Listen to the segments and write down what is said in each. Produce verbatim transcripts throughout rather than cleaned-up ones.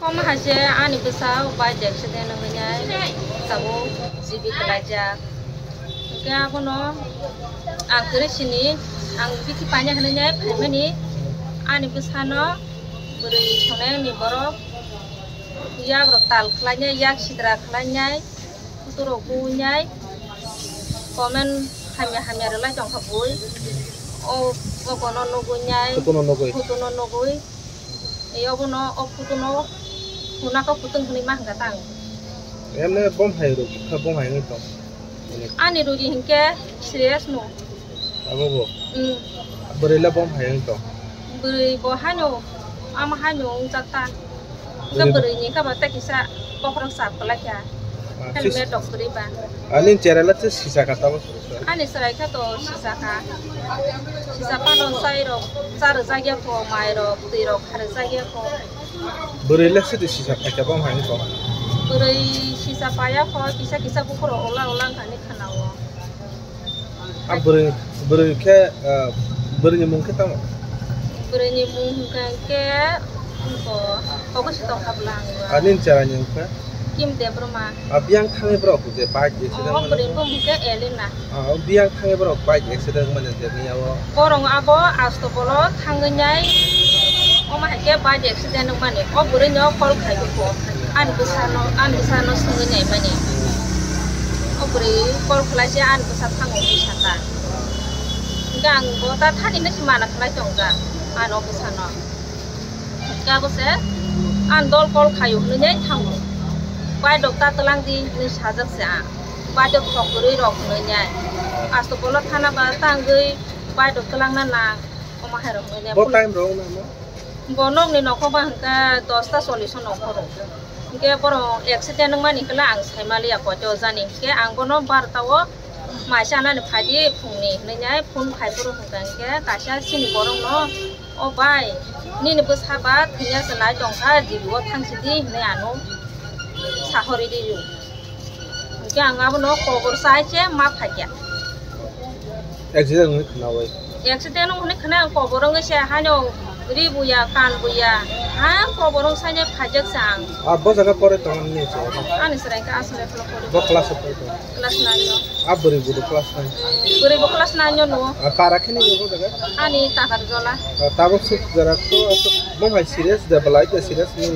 Omo hai se ani bwsa bike accident wngwi nai tabuk G B kwlaijak. Hwnkhe abono ang kwrwi sini, ang bithi paina hinwi nai phaimani ani bwsano bwrwi songnai ni borok yak rok tal khlainai, yak sidra khlainai, kuturok buinai, comment hamya hamya rwlai tongkha bui. O, o bono nugui nai, photo no nugui. Photo no nugui. Ei obono, o photo no hwnakha photo hwnwi ma hwnkha tang. Emne bom hai rok, kha bom hai wngwi tong. Ani rudi hinkhe serious no. Abo bo? Mm. Bwrwi le bom hai wngwi tong? Bwrwi bo haino, ama haino wngjak ta. Hwnkhe bwrwi ni kha ba tei kisa bokhorok sap kwlai kha. Ah, helmet rok kwrwi ba. Ani chera le se sisa kha tamo. Ani chwrai kha to sisa kha. Sisa phano chai rok cha rwjak ya kho, mai rok, twi rok kha rwjak ya kho. Bwrwi le sidi sisa phaikha bom hai wngkha. Bwrwi sisa paya kho, kisa kisa bukhuk rok ola ola wngkha hinwi khwna o. A bwrwi, bwrwi khe, ah, bwrwi ni mung khe tamo? Bwrwi ni mung hwnkha khe, wngkha, obo se tongkha bwla ang. Ani chwrai ni wngkha? Kim Debbarma. A biyang thangwi borok je bike accident. O bwrwi bumung khe Elena. Ah, o biyang thangwi borok bike accident wngmani je miya o. Borok abo asto bolo thangwi nai, omo hai khe bike accident wngmani. O bwrwi no call khai kho. Ani bwsa no, ani bwsa no swngwi nai mani. O bwrwi call khlai se ani bwsa thango hinwi sakha. Hwnkhe ang bo ta thani hinwi se mana khlai tongkha ani o bwsa no. Khe abo se ang dol call khaio hwnwi nai thango. Bai dok ta twlang di hwnwi sajak se ang. Bai dok thok kwrwi rok hwnwi nai. Asto bolo thana ba tangwi bai dok twlang na nang. Omo hai rok hwnwi nai. Bo time rok na mo? Bo nokni nokho ba hwnkhe dosta chollish o nokho rok. Hwnkhe borok accident wngmani hwnkhe ang sai maliya koito jani. Hwnkhe ang bono barota o maisa anani phaidi phungni hwnwi nai phone khai phuru hwnkha hwnkhe kaisa chini borokno, "O bai, nini bwsa ba thwina se nai tongkha, G B o thangsidi," hwnwi ano sahori rio. Hwnkhe ang abono kobor sai se ma phaikha. Accident wngwi khwnawi? Accident wngwi khwna ang kobor wngwi se haino ri buya, kan buya, ha kobor wng saine phaijak se ang. Ah, bo jaga pore tongmani se? Ani chwrai khe aswk level o pori. Bo class o pori tong? Class nine o. Ah, bwrwi bo class nine? Bwrwi bo class nine o no. Ah, para khe ni bo jaga? Ani Takarjola. Ah, tabuk suk jora to aswk bo hai serious de belai de serious ni?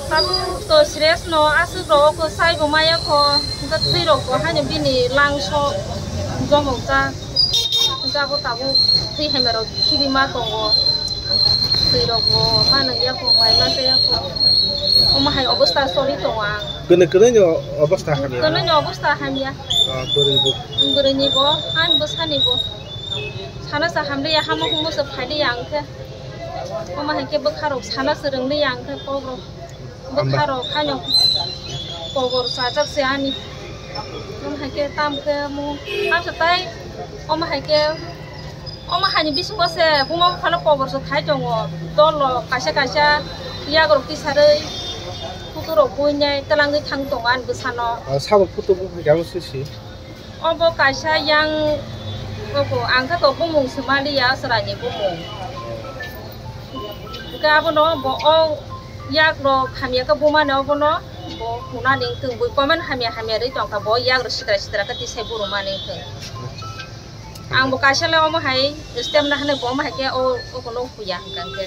Tabuk to serious no, aswk rok ko sai bo maya kho, hwnkhe thwi rok bo haino bini langso jomok jak, hwnkhe abo tabuk thwi hamya rok khibi ma tongo. Twi rok bo ma nang ya kho, mai ma cha ya kho. Omo hai obosta choli tongo ang. Kwnwi, kwnwi ni obosta hamya? Kwnwi ni obosta hamya. Ah, bwrwi bo? Bwrwi ni bo, ani bwsa ni bo. Sana sa hamliya, hamo humo se phailiya ang khe. Omo hai khe bwkha rok sana se rwngliya ang khe kok rok. Bwkha rok haino kobor chajak se ani. Omo hai khe tam khe mo, tam se tai omo hai khe. Omo haini bisingo se buma buphano kobor se khai tongo. Dolo kaisa kaisa yagrok tisarwi photo rok buinai twlangwi thang tongo ani bwsano. Ah, sabo photo bupha khe abo sisi? Obo kaisa yang, obo ang khe to bumung se maliya, chwraini bumung. Hwnkhe abono bo o yagrok hamya khe bumani obono bo hunani wngtong, bui comment hamya hamya rwi tongkha, bo yagrok sidra sidra khe tisai burumani wngtong. Ang bo kaisa le omo hai step na hinwi bo omo hai khe o, o kono huya hwnkha hwnkhe.